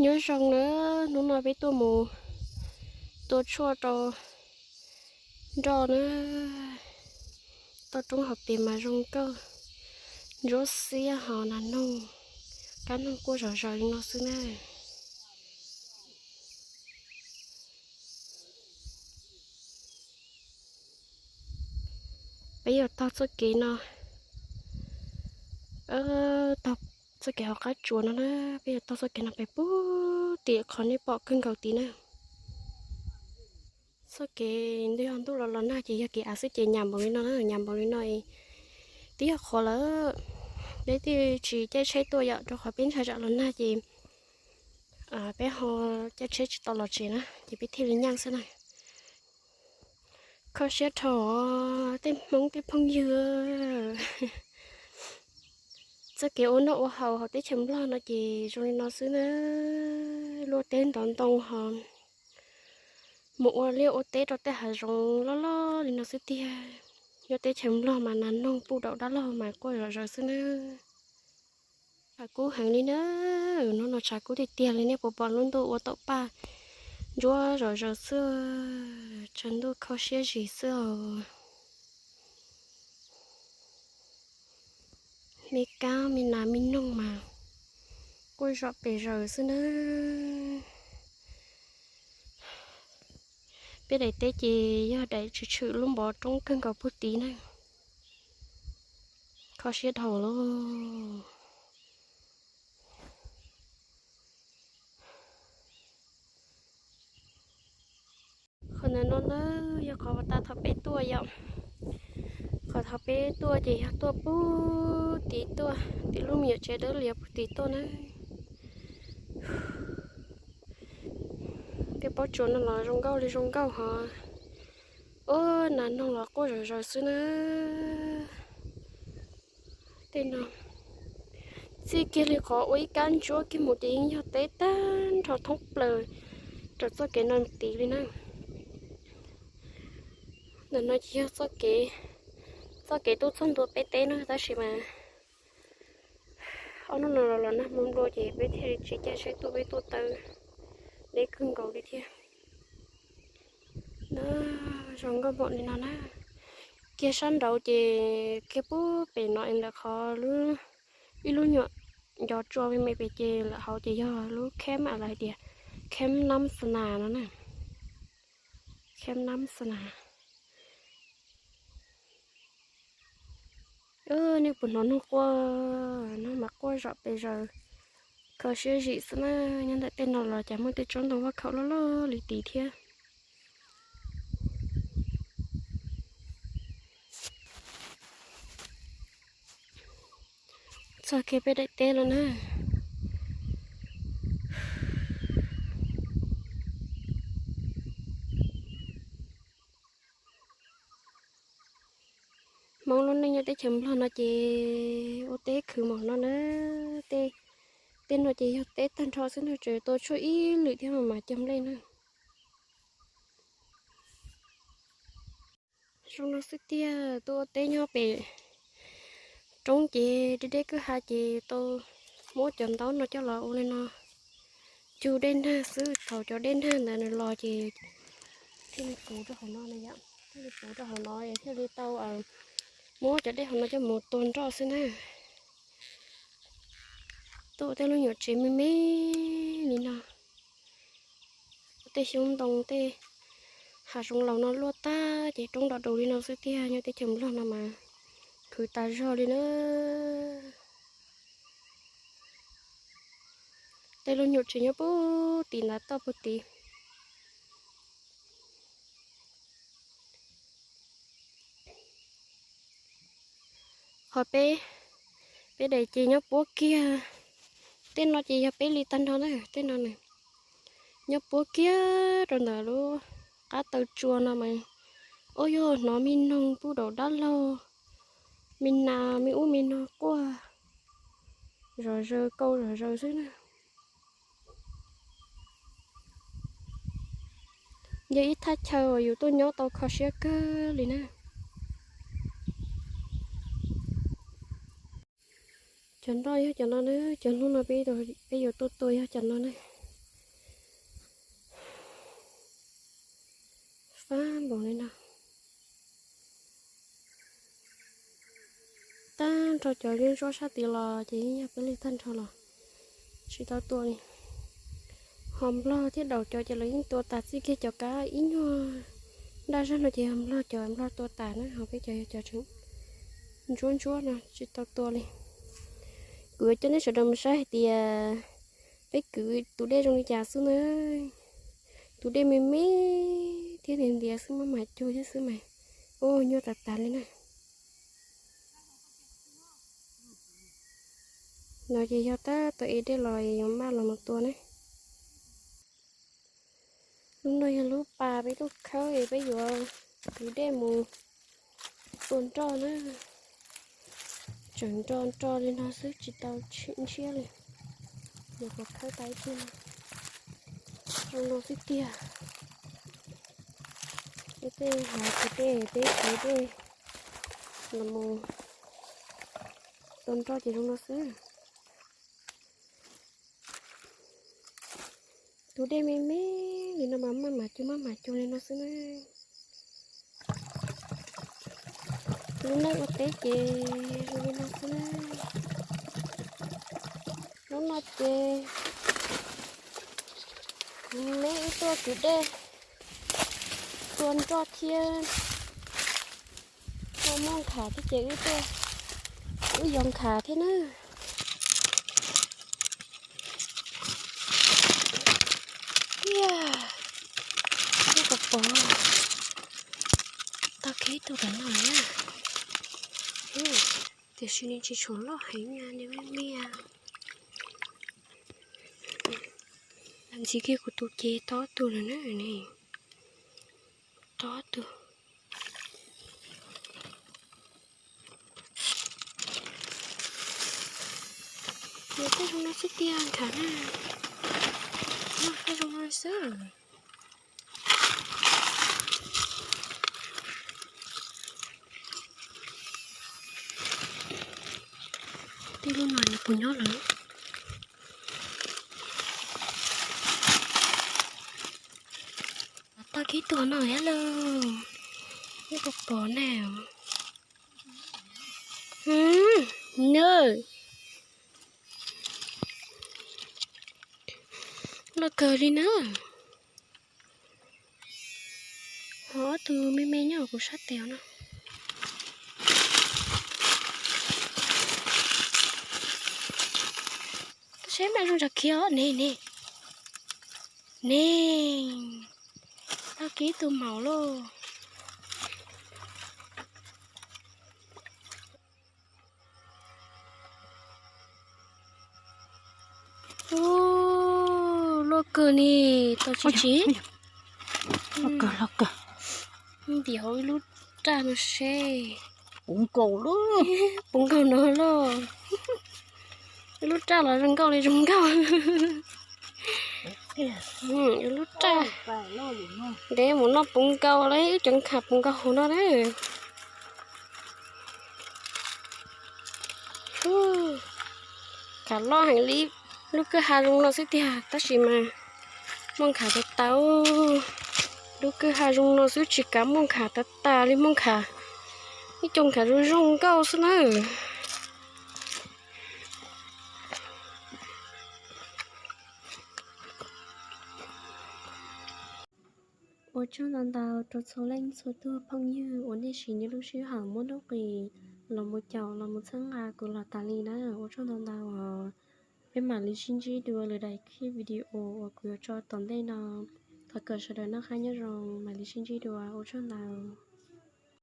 Nyob zoo na, hnub no peb tuaj mus tua tshuaj rau nroj na. Toj roob hauv pes mas zoo nkauj, ntsuab xiab ho nas noog, kab noog quaj zom zaws li no xwb na. Peb yuav taug txoj kev no, taug txoj kev hauv qab tsuas no na, peb yuav taug txoj kev no pem puag tim qhov nej pom kawg nkaus tid na. Txoj kev ntuj yog ntuj los los nag ces yog kev av xwb ces nyam npaum li no na, nyam npaum li no twb yog qhuav lawm. Peb thiaj tsis caij tsheb tuaj yom, rau qhov peb ntshai tsam los nag ces peb ho caij tsheb tsis tau los tsev na ces peb thiaj li nyeej xwb na. Kho siab dhau tej Hmoob tej phooj ywg. Txoj kev ua noj ua haus hauv teb chaws Nplog no ces zoo li no xwb na. Luaj teb ntov ntoo ho mus ua liaj ua teb rau tej hav zoov loj loj li no xwb tiag. Nyob teb chaws Nplog mas nas noog puj daum dab laug mas quaj zom zaws xwb na. Tshav kub heev li na, hnub no tshav kub tiag tiag li, nej puas pom lub ntuj ua taum paj ntsuab zom zaws xwb, tshav ntuj kho siab zis xwb os. Me kab me nas me noog mas quaj zom pes zaws xwb na. Peb daim teb ces yog daim tshwm tshwm lub npov roob kawg nkaus puag tid na. Kho siab dhau lawm. Qhov ntawm no na yog qhov uas tag thaum peb tuaj yom. Qhov thaum peb tuaj ces yog tuaj puag tid tuaj, tim lub me nyuam tsev dawb lias puag tid tuaj na. Tej pob tsuas no los zoo nkauj li zoo nkauj hos. Ub, nas noog los quaj zom zaws xwb na. Tej no txij kiag li qhov ua ib kab ntsuab kiag mus ces yeej yog teb tag nrho thoob plaws rau txoj kev no tid li na. Ntawm no ces yog txoj kev, txoj kev tuaj txog ntua peb teb na, tab sis mas ob hnub no los los nag hmo nplua ces peb thiaj li tsis caij tsheb tuaj, peb tuaj taw deb kawg nkaus li thiab. Zoo nkauj npaum li no na. Kiag sab nraud ces kiag puag pem no ntawm qhov ib lub nyuam ncov tsua me me pem ces lawm hauv ces yog lub kheb mas lawv hais tias kheb nab xa nas no na. Kheb nab xa nas. Nej puas hnov noog quaj, noog mas quaj zom pes zaws, kho siab zim xwb na. Nyob ntawm tej no los cas muaj tej tsob ntoo vaj khaum loj loj li tid thiab. Txog kiag peb daim teb lawm na. Hmoob lub neej nyob teb chaws Nplog no ces ua teb khwv mom no na. Tej, tej no ces yog teb tag nrho xwb na, tseem tua tshuaj ib lwm thiab mas mas cog nplej na. Zoo no xwb tiag, tuaj ua teb nyob pem roob ces deb deb kwj ha ces tau muab cov ntaub no coj los ua li no cug dej nag xwb. Thaum cov dej nag ntawd nws los ces thiaj li puv rau hauv no na yom, thiaj li puv rau hauv no thiaj li tau muab cov dej hauv no coj mus tua nroj xwb na. Tuaj ua tej lub nyuam tsev me me li no, tej xyoob ntoo tej hav zoov laus no luaj tag ces roob do du li no xwb tiag. Nyob teb chaws Nplog no mas khwv tas zog li na. Tej lub nyuam tsev nyob puag tim ntav toj puag tid. Qhov peb, peb daim ces nyob puab kiag. Tej no ces yog peb li tag nrho na, tej no nws nyob puab kiag rau ntawm lub qab taw tsua no mas, ub, yuav hnov me noog puj daum dab laug, me nas me ub me no quaj zom zaws kauj zom zaws xwb na. Yog ib thaj chaw uas yus tuaj nyob tau kho siab kawg li na. Cov nroj yog cov no na, cov hnub no peb yuav tuaj tua yog cov no na. npaum li no. Tag nrho cov ntsuab ntsuab sab tid los ces yeej yog peb li tag nrho los tsis tau tua li. Ho nplog thiab daum cov ces lawv yeej tua tas txij kiag cov kab ib nyuag daj zog no ces yog nplog cov, nplog tua tas na, ho peb cov yog cov tseem ntsuab ntsuab no tsis tau tua li. Kuv yuav coj nej sawv daws mus saib hais tias peb kwv tus dej zoo li cas xwb na. Tus dej me me thiab ntiav ntiav xwb, maj mam cug thiab xwb mas. Ua nyuaj tas tas li na. No ces yog tab tom ev dej los yuav maj los mus tua na. Lub no yog lub pas peb tuaj khawb es peb yuav kwv dej mus tua nroj na. Tseem nro nro li no xwb tsis tau ntshiab li. Yuav kom khawb tau ib tug zoo no xwb tiag. Peb tej hav kwv dej, peb kwv dej los mus tua nroj ces zoo no xwb. Tus dej me me li no mas maj mam cug maj mam cug li no xwb na. Lub neej ua teb ces zoo li no xwb na. Hnub no ces kuv me wb tuaj kwv dej tua nroj thiab tuaj muaj nqhav thiab ces wb tuaj, wb yuav nqhav thiab na. Tiag, nej puas pom, tau kiag ib tug tom no na. Tiam sis nws tsis tshua loj heev, nws me me. Ntxiv kiag kuv tus ces tau ob tug lawm na, ne, tau ob tug. Nws tej zoo no xwb tiag nkham na, noj tej zoo no xwb. Tej lub no nws puas nyob lawm. Tau kiag ib tug no thiab lauj, nej puas pom ne. Nws loj kawg li na. Ho ob tug me me nyob kuv sab tes no. Tab sis mas zoo ntsws khiav os, ne, ne, ne. Tau kiag ib tug maum lauj. Ub, loj kawg ni, tau tsis tsis. Loj kawg, loj kawg. Ntim hauv ib lub raj no seb. Puv nkaus lawm. Puv nkaus no lauj. Ib lub raj los zoo nkauj li zoo nkauj. Ib lub raj. Ntev mus noj puv nkaus li, wb cov nqhav puv nkaus hauv no na. Nqhav loj heev li, lub kwj ha zoo no xwb tiag tab sis mas muaj nqhav tas tas. Lub kwj ha zoo no xwb tsis kav muaj nqhav tas tas li, muaj nqhav, ib co nqhav zoo zoo nkauj xwb na. Ua tsaug ntau ntau rau txhua leej txhua tug phooj ywg uas nej siv nej lub sij hawm muab lub qis los mus caum los mus txhawb nqa kuv los tas li na. Ua tsaug ntau ntau os. Peb mam li sib ntsib dua lwm daim clip video uas kuv yuav tso tom ntej no. Thov kom sawv daws noj qab nyob zoo, mam li sib ntsib dua, ua tsaug ntau.